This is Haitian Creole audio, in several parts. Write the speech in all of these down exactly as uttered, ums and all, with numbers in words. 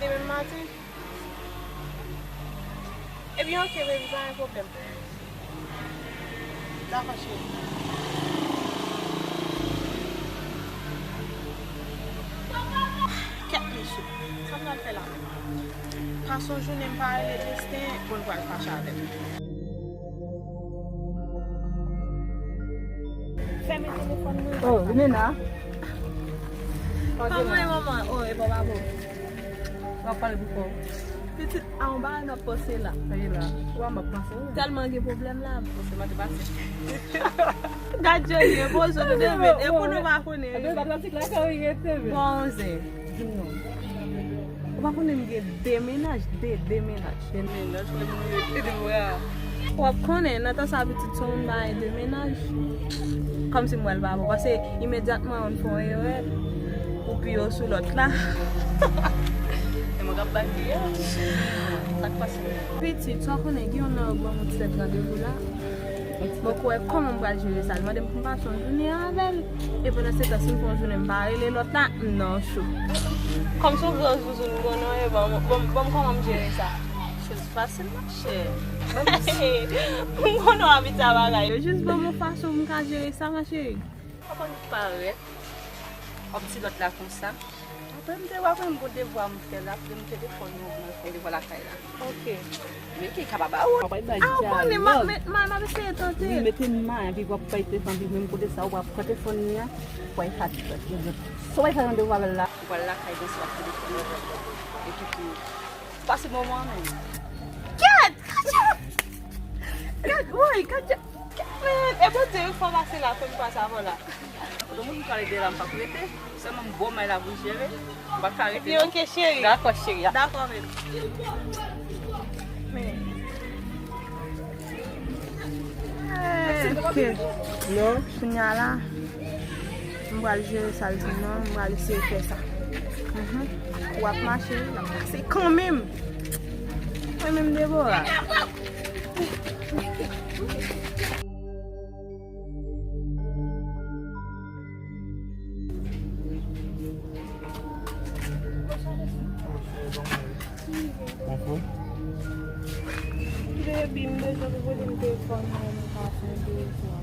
Demen maten? Ebyen, oke, baby, pa gen pwoblèm. Dakò, cheri. Kèt, mesye. Sa m pral fè la menm? Pase yon jounen m pa rele Destin, bon, l pral fache avè m. Fèmen telefòn mwen. Oh, Limena. Kòman e manman? Oh, e bon, pa bon. W ap pale pou kò w. Pitit, a yon bagay n ap panse la. Sa ye la. Ou pa m ap panse, wi. Tèlman gen pwoblèm la. Panse mwen te pase. Gad Johnny, e poze nou demen. E pou nou pa konnen. Atlantik la, ka wi, rete, men. Bon, zen. Di m non. Ou pa konnen m gen de mennaj, de, de mennaj. De mennaj, kote moun yo rete, de bra. W ap konnen, nan tan sa, pitit, se yon bagay de mennaj. Kòmsi m wè l pa bon. Paske imedyatman, yon fè yon erè, ou pi yo sou lòt la. E mwen k ap bay pi yo. Sa k pase? Pitit, sa w konnen, gen yon nèg ban mwen ti tèt randevou la. Mwen kwè kòman m pral jere sa. Li mande m pou m pase yon jounen avè l. E pandan se tan, si m fè yon jounen m pa rele lòt la, m nan cho. Kòm se yon gran zouzoun m konnen w ye, ban m, ban m, ban m kòman m jere sa. Choz fasil, machè. M konnen w abitye a bagay yo. Jis ban m yon fason pou m ka jere sa, ma chérie. Ou konn parèt. W ap di lòt la konsa. Apre m te wè, apre m gon devwa m fè la, apre m telefòn mwen, mwen fè devwa lakay la. Ok. Men ki ka pa ba ou. Papa, ba dyalòg. Ah, ou konnen, m ap, m ap eseye tante. Wi, mete m a, epi w ap bay telefòn, epi menm kote sa, w ap pran telefòn li a, w al fè ti tante. Sa w al fè randevou avè l la? Ou pral lakay, dan se w ap telefòn. Epi pou pase moman an menm. Kèt! Kèt! Kèt! Woy, kèt! Men, e Bondye wi k fè w pase la, fè m pase avè w la. Tout moun ki pale de la, m p ap rete. Sèlman m bon may la pou jere. M pa ka rete, non. Ok, cheri. Dakò, cheri. Dakò, baby. Men. Ok. Non. Kounye a la, m pral jere sa l di m nan, m pral eseye fè sa. Mhm. W ap mache, l ap pase kanmenm. Kanmenm, Deborah. Baby, m bezwen pou pote m telefòn mwen, m pa fè de fwa.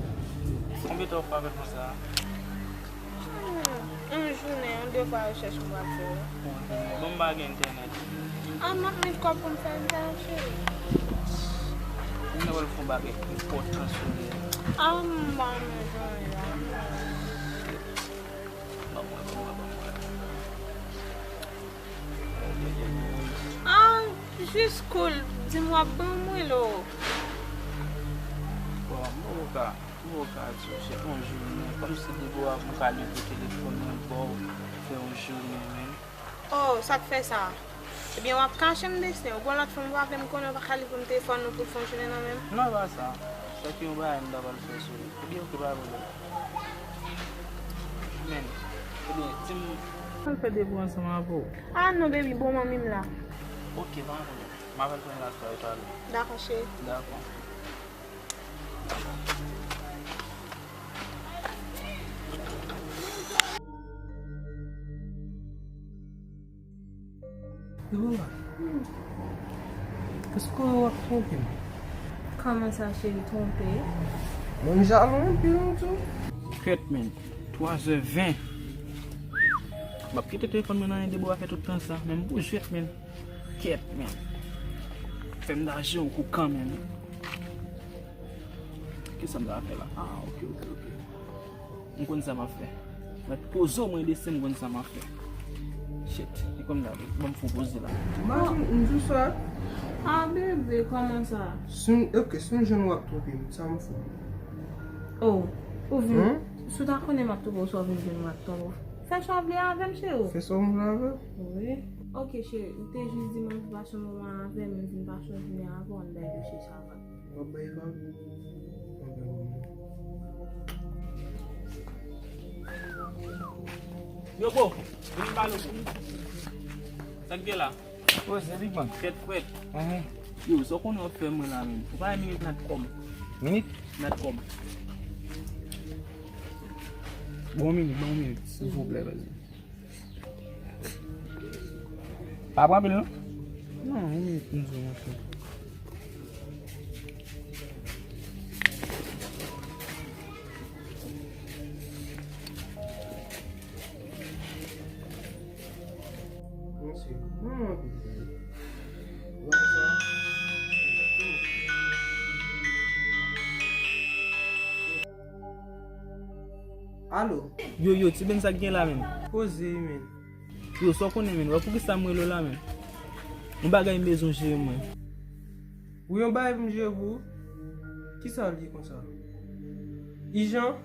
Konbyen tan w fè avèk mwen sa? Hmm, yon jounen, yon devwa rechèch m pral fè. Yon jounen. Bon, m pa gen entènèt. Ah, m ap met kòb pou m fè entènèt, cheri. M ta pral fè yon bagay enpòtan sou li. Ah, m pa renmen jounen la. Ban mwen, ban mwen, ban mwen. Ah, jis cool. Di m w ap ban mwen lo. Bon, m poko ka. M poko ka di w se yon jounen, kòmsi Deborah pou m ka leve telefòn mwen ba w fè yon jounen, men. Oh, sa k fè sa? Ebyen, w ap kache m Destin. Ou gon lòt fanm ou pa vle m konnen, ou pa ka leve m telefòn nou pou fè yon jounen nan men m? Non, e pa sa. Se te yon bagay m ta pral fè sou li. Ebyen, oke, pa gen pwoblèm. Men, ebyen, di m. Al fè devwa ansanm avè w. Ah non, baby, bon, manmi m la. Oke, pa gen pwoblèm. M ap al konnen l ak frè yo talè. Dakò, cheri. Dakò. Deborah, èske w ap twonpe m? Kòman sa, cheri, twonpe? Mwen jalou anpil, wi, tou. Kèt, men. Twazè ven. M ap kite telefòn mwen nan men Deborah fè tout tan sa, men m pou jwèt, men. Kèt, men. Fè m da je w kou kanmenm. Kisa m ta fè la? Ah, oke, oke, oke. M konn sa m ap fè. Mèt poze w mwen Destin, m konn sa m ap fè. Shit, e kòm dab, ban m fè w poze la. M pa konn, m di w sa. Ah, bebe, kòman sa? Si m, oke, si m jwenn w ap twonpe m, sa m fè? Oh, ou vin. Hmm? Si w ta konnen m ap twonpe w, si w vin jwenn m ap twonpe w. Fè sa w vle avè m, cheri. Fè sa w vle avè m? Wi. Oke, cheri, ou te jis di m anvi pase yon moman avè m, m vin pase yon jounen avè w, ann bay dosye sa va. W ap bay vag? W ap bay vag. Yo, bro, vin pale, bro. Sa k gen la? Poze, Big Man. Tèt frèt. Mhm. Yo, sa w konnen w ap fè mwen la menm? Ou pa wè minit natcom? Minit? Natcom. Bon, minit, bon, minit, silvouplè, vas-y. Pa pran anpil non. Non, yon minit m di w, monchè. Mèsi. Non, non, non. Alo. Yo, yo, Ti Ben, sa k gen la menm? Koze, men. Yo, sa w konnen, men? Wè poukisa m rele w la, men? Yon bagay m bezwen jere, mwen. Wi, yon bagay pou m jere pou ou? Kisa l ye konsa? Ijan?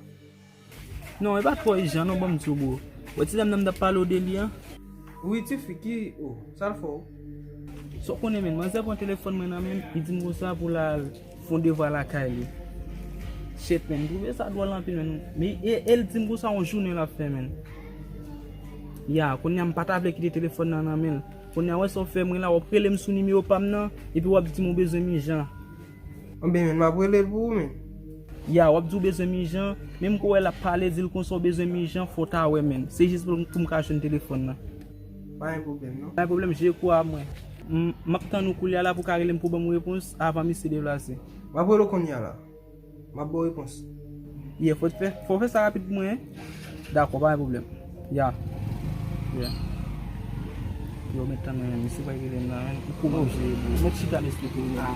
Non, e pa twò ijan, non, ban m di w, bro. Wè ti dam nan m t ap pale w de li an? Wi, tifi, ki, oh, sa l fè w? Sa w konnen, men, manzè pran telefòn mwen nan men m, li di m konsa pou l al fè yon devwa lakay li. Shit, men, m twouve sa dwòl anpil, men. Men, e, e l di m konsa yon jounen l ap fè, men. Ya, kounye a m pa ta vle kite telefòn nan nan men l. Kounye a, wè sa w fè mwen la, w ap rele m sou nimewo pa m nan, epi w ap di m ou bezwen m ijan. Anben, men, m ap rele l pou ou, men. Ya, w ap di w bezwen m ijan, menm kou w wè l ap pale, di l konsa w bezwen m ijan, fò w ta wè, men. Se jis pou, pou m ka jwenn telefòn nan. Pa gen pwoblèm, non. Pa gen pwoblèm, jere kou a mwen. M, m ap tann ou koulye a la pou w ka rele m pou ban m repons avan misye deplase. M ap rele w kounye a la. M ap ba w repons. Yeah, fò w fè, fò w fè sa rapid pou mwen, en. Dakò, pa gen pwoblèm. Ya. Yeah. Yo, men tann mwen, men, misye pa rele m la, men. M kouman m jere, bro? Mwen chita m esplike w, men.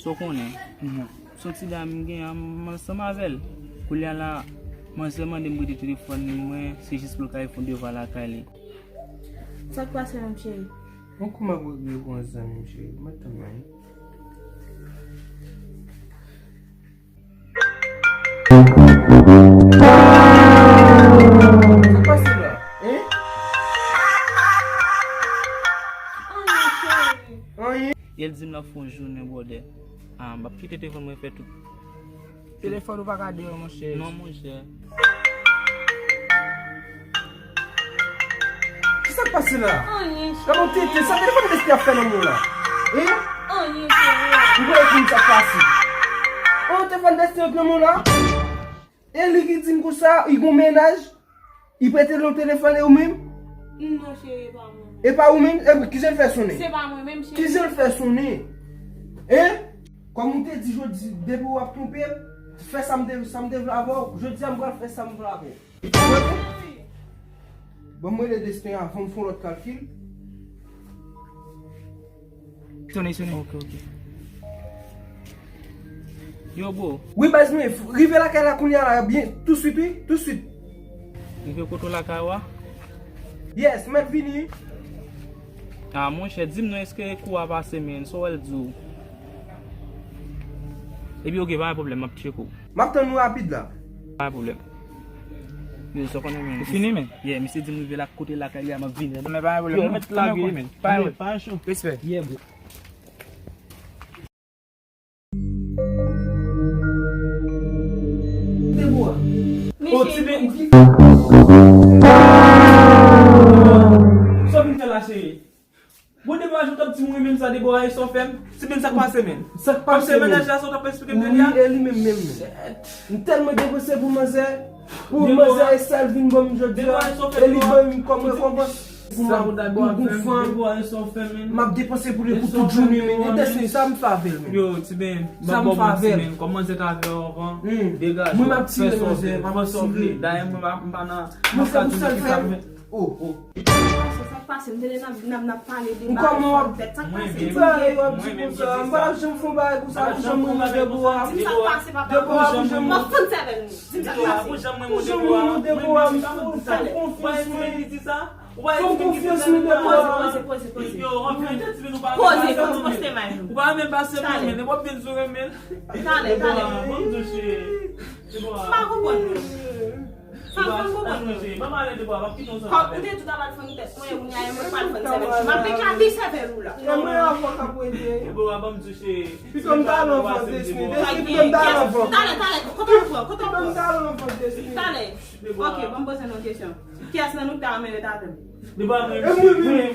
Sa w konnen? Mhm. Se yon ti dam m gen an, m ansanm avè l. Koulye a la, manzè mande m rete telefòn li mwen, se jis pou l ka fè yon devwa lakay li. Sa k pase, menm cheri? Yon kou m ap regle pou yon zanmi m, cheri. Mwen tann mwen. Sa k pase la? Hein? Anyen, cheri. Anyen? E l di m l ap fè yon jounen, brother. Ah, m ap kite telefòn mwen fè tout. Telefòn ou pa ka deyò, monchè. Non, monchè. Kisa k pase la? Anyen, cheri. Gade yon tenten, sa telefòn Destiny ap fè nan men w la? Hein? Anyen, cheri. Ou wè ki sa k pase? Oh, telefòn Destiny ap nan men w la? E li ki di m konsa, li gon mennaj? Li prete l yon telefòn e ou menm? Non, cheri, e pa mwen menm. E pa ou menm? E ki jan l fè sonnen? Se pa mwen menm, cheri. Ki jan l fè sonnen? Hein? Kòm ou te di jodi, depi w ap twonpe m, fè sa m te, sa m te vle avè w, jodi a m pral fè sa m vle avè w. Ou konprann? Ban m rele Destiny avan m fè yon lòt kalkil. Sonnen, sonnen. Ok, ok. Yo, bro. Wi, baz, mwen rive lakay la kounye a la, byen, tousuit, wi, tousuit. Rive kote w lakay ou a? Yes, m mèt vini. Ah, monchè, di m non, èske kou a pase, men, sa w wè l di w? Epi, ok, pa gen pwoblèm, m ap tcheke w. M ap tann ou rapid la. Pa gen pwoblèm. Yo, sa w konnen, men. Ou fini, men? Yeah, misye di m rive la, kote lakay li a, m ap vini. Men pa gen pwoblèm. Yo, non, mèt lage, men. Pa gen pwoblèm. Pa gen cho. Respè. Yeah, bro. Debora. Oh, ti ben. Sa w vin fè la, cheri? Bon, Debora, jan w t ap di m wi menm sa, Debora, e sa w fè m? Ti ben, sa k pase, men? Sa k pase, men? Kòmsi e mennaj la, sa w t ap eksplike m de li a? Wi, e li menm, menm, menm. M tèlman deprese pou manzè, pou manzè e sa l vin ban m jodi a, e li ban m kòm rekonpans. Pou m ap gon fanm, m ap depanse pou li pou tout jounen, men. E Destiny, sa m fè avè l, men? Yo, ti ben, sa m fè avè l? Kòm manzè t avè w avan, degaje w, fè sa w vle, fè sa w vle. Dayè, mwen, m pa nan, m pa ka di w ki sa, men. Oh, oh. Sa k pase, m tande n ap, n ap, n ap pale de bagay fann tèt. Sa k pase? Ki bagay w ap di konsa? M pa t ap janm fè yon bagay konsa pou janm renmen Debora. Di m sa k pase, papa. Debora pou janm. M ap fann sèvèl nou. Di m sa k pase. Pou janm renmen Debora, m fè w konfyans, mwen. Fè w konfyans, mwen, Debora. Poze, poze, poze, poze. Poze, poze, poze, poze. Ou pa menm pase mwen, men w ap vin sou renmen. Talè, talè. Bon, touche. M pa konprann. Sa m fè m konprann mwen. Kòm ou te di w t ap al fann tèt mwen, kounye a e mwen k pral fann sèvèl chou. M ap eklate sèvèl ou la. E mwen avè w k ap rete. Pito m t al anvan Destiny. Destiny, pito m t al anvan. Talè, talè, kote w pran? Kote w pran? Pito m t al anvan Destiny. Talè. Ok, ban m poze nou yon kesyon. Kiyès nan nou k ta renmen ret avè m? E mwen menm. Mwen menm.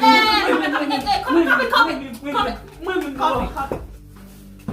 Mwen menm. Mwen menm.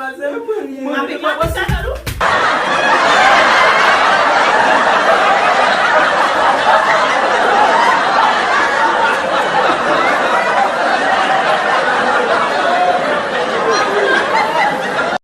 pase. Mwen, mwen, mwen, mwen, mwen,